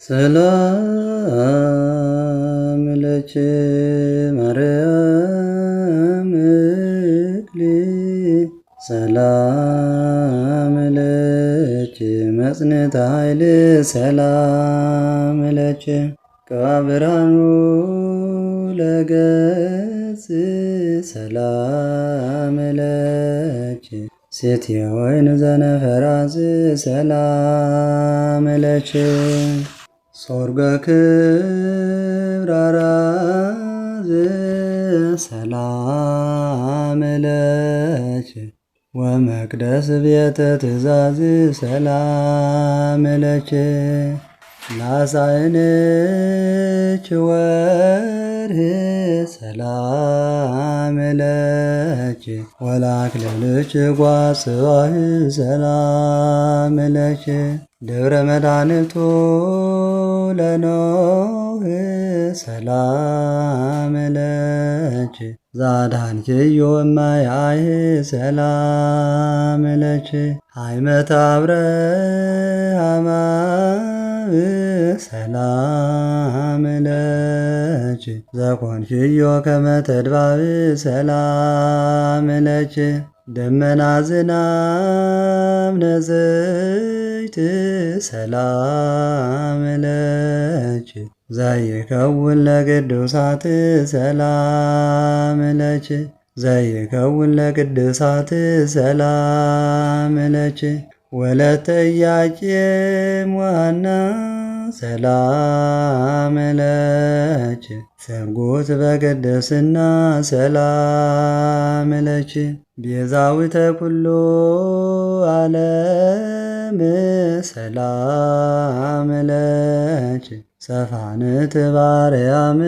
ሰላም ለኪ ማርያም እክሊ፣ ሰላም ለኪ መጽንዕተ ኃይል፣ ሰላም ለኪ ቅባ ብርሃኑ ለገጽ፣ ሰላም ለኪ ሴትየ ወይን ዘነፈራዝ፣ ሰላም ለኪ ሶርገ ክብር አራዝ፣ ሰላም ለኪ ወመቅደስ ቤተ ትእዛዝ፣ ሰላም ለኪ ላሳይንች ወርህ፣ ሰላም ለኪ ወላክልልች ጓጽባህ፣ ሰላም ለኪ ደብረ መድኃኒቱ ለኖህ፣ ሰላም ለኪ ዛዳንኪዮ እማያይ፣ ሰላም ለኪ ሃይመተ አብርሃም፣ ሰላም ለኪ ዘኮንኪዮ ከመ ተድባብ፣ ሰላም ለኪ ደመና ዝናብ ነጽሕት፣ ሰላም ለኪ ዘይከውን ለቅዱሳት፣ ሰላም ለኪ ዘይከውን ለቅዱሳት፣ ሰላም ለኪ ወለተ ኢያቄም ወሐና፣ ሰላም ለኪ ስርጉት በቅድስና፣ ሰላም ለኪ ቤዛዊተ ኩሉ ዓለም፣ ሰላም ለኪ ሰፋንት ባርያም፣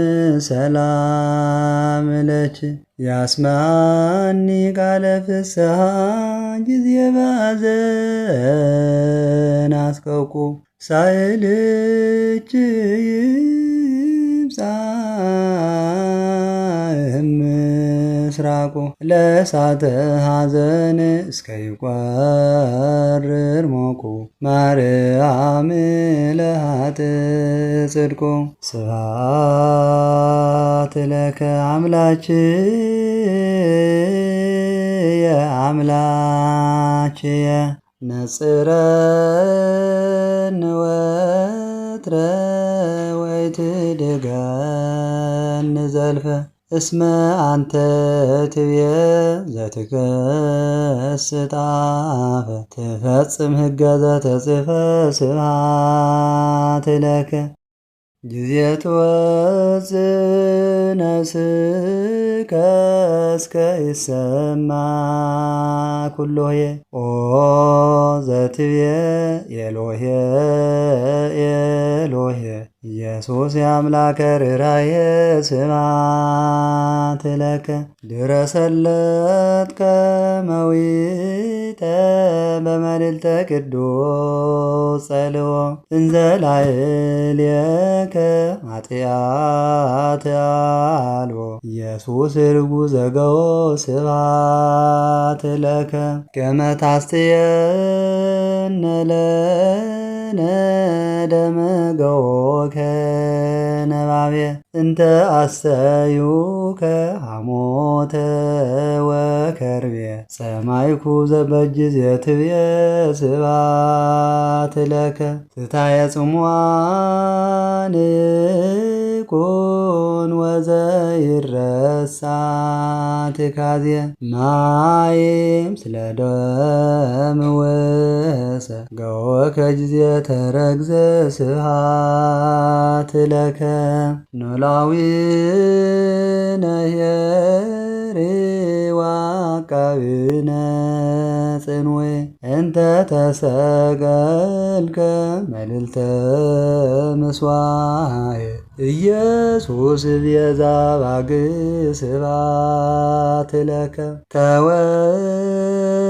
ሰላም ለኪ ያስማኒ ቃለ ፍስሐ ጊዜ ባዘን አስቀቁ ሳይልች ይምጻእ ምስራቁ ለእሳተ ሐዘን እስከ ይቆርር ሞቁ ማርያም ለሃት ጽድቁ። ስብሐት ለከ አምላክየ አምላክየ ነጽረን ወትረ ወይትድገን ዘልፈ እስመ አንተ ትብየ ዘትከስት አፈ ትፈጽም ሕገ ዘተጽሕፈ። ስብሐት ለከ ጊዜ ትወፅእ ነፍስከ እስከ ይሰማ ኩሎሄ ኦ ዘትብየ ኤሎሄ ኤሎሄ ኢየሱስ የአምላከ ርኅራኄ። ስብሐት ለከ ድኅረ ሰለጥከ መዊተ በመልዕልተ ቅዱስ ጸልዎ እንዘ ላዕሌከ ኃጢአት አልቦ ኢየሱስ ርጉ ዘገዎ። ስብሐት ለከ ከመ ታስትየነ ለነ ደመ ገቦከ ነባቤ እንተ አሰዩከ ሐሞተ ወከርቤ ሰማይኩ ዘበጊዜ ትብየ። ስብሐት ለከ ትታየ ጽሙዓን ይኩን ወዘይረሳ ትካዜ ማይም ስለ ደም ወሰ ገወከ ጊዜ ተረግዘ። ስብሐት ለከ ኖላዊ ነሄሪ ዋቃብነ ጽንዌ እንተ ተሰቀልከ መልዕልተ ምስዋዕ ኢየሱስ ቤዛ ባግ። ስብሐት ለከ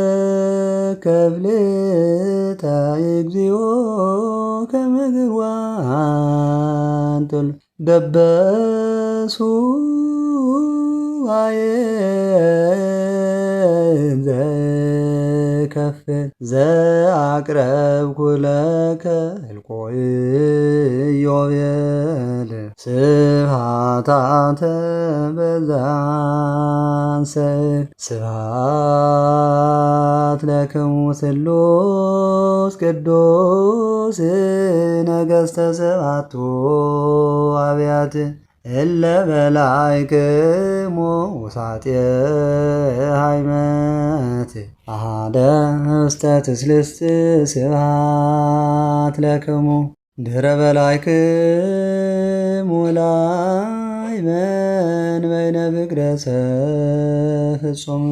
ተወከብ ሌታ እግዚኦ ከመ ግርዋን ጥል ደበሱ እከፍል ዘአቅረብኩ ለከ እልቆ ኢዮቤል ስብሐታተ በዛን ሰይፍ። ስብሐት ለክሙ ስሉስ ቅዱስ ነገሥተ ሰባቱ አብያት እለ በላይክሙ ውሳጤ ሃይመት አሃደ ውስተ ትስልስት። ስብሐት ለክሙ ድኅረ በላይክሙ ላይመን በይነ ፍቅረ ፍጹም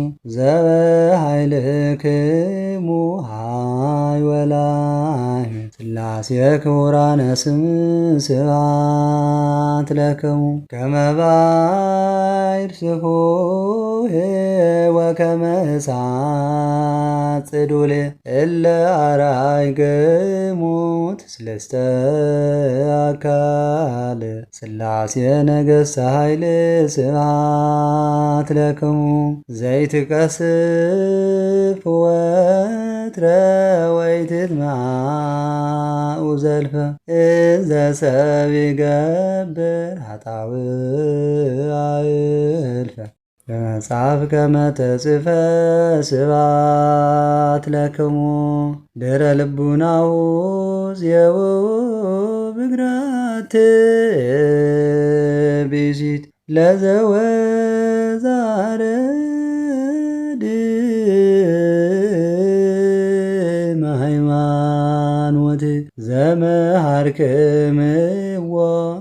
ዘበኃይልክሙ ኃይ ወላይም ሥላሴ ክቡራነ ስም። ስብሐት ለክሙ ከመ ባሕር ስፉሕ ወከመ እሳት ጽዱል እለ አርአይክሙ ትስልስተ አካል ሥላሴ ነገሥተ ኃይል። ስብሐት ለክሙ ዘይትቀስፍ ወትረ ወይትትመዓኡ ዘልፈ እንዘ ሰብ ይገብር ኃጣውእ እልፈ በመጽሐፍ ከመ ተጽፈ። ስብሐት ለክሙ ድኅረ ልቡናሁ ጽየው ብግራት ብእሲት ለዘወዛረድ ሃይማኖት ዘመሃርክምዎ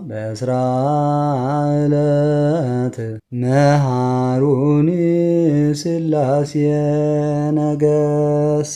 በስራ ዕለት መሃሩኒ ሥላሴ ነገስ።